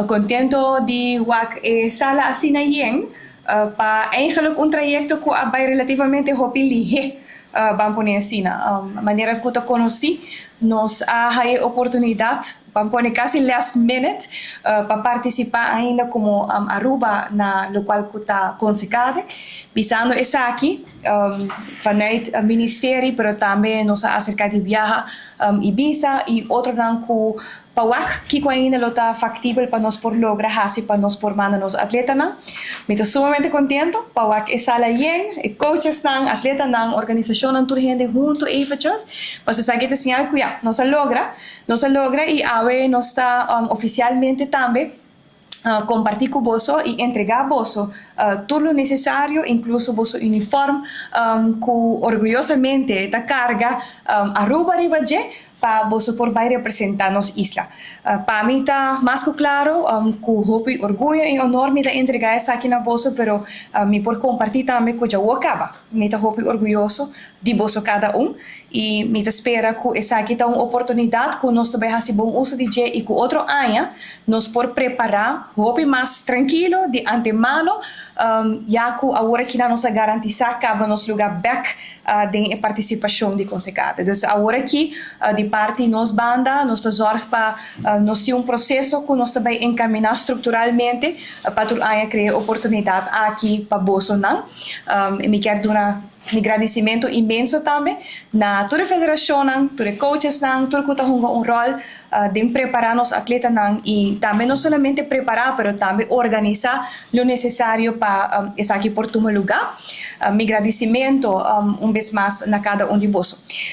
Contento di wak e sala asina yen pa eigenlijk un trayecto cu a bay relativamente hopi lihe, ban pone asina. Manera cu ta conoci, nos a haya oportunidad, ban pone casi last minute, pa participa ainda como Aruba na locual cu ta Kosekade. Bisando esaki, vanuit het ministerie, pero tambe nos a acerca di biaha Ibiza y otronan cu pa wak kico ainda lo ta factibel pa nos por logra hasi pa nos por manda nos atletanan. Mi ta sumamente contento pa wak e sala yen, e coachesnan, atletanan, organisacionnan, tur hende hunto eventjes. Pasobra esaki ta señal cu ya, nos a logra y awe nos ta oficialmente tambe comparti cu boso y entrega boso tur lo necesario, incluso boso uniform, cu orguyosamente ta carga Aruba riba dje, pa boso por bay representa nos isla. Pa mi ta mas cu claro, cu hopi orguyo y honor mi ta entrega esaki na boso, pero mi por comparti tambe cu ya caba. Mi ta hopi orguyoso di boso cada un y mi ta spera cu esaki ta un oportunidad cu nos tambe haci bon uso di dje y cu otro aña nos por prepara hopi mas trankil di antemano, ya cu awor aki nos a garantisa caba nos lugar back den participacion di Kosekade. Dus awor aki, di parti nos banda, nos ta zorg pa nos tin un proceso cu nos tambe encamina structuralmente pa tur aña crea oportunidad aki pa bosonan. Mi kier duna mi gradicimento inmenso tambe na tur e federacion, tur e coaches, tur cu ta hunga un rol di prepara nos atletanan y tambe no solamente prepara, pero tambe organisa lo necesario pa esaki por tuma lugar. Mi gradicimento un bes mas na cada un di boso.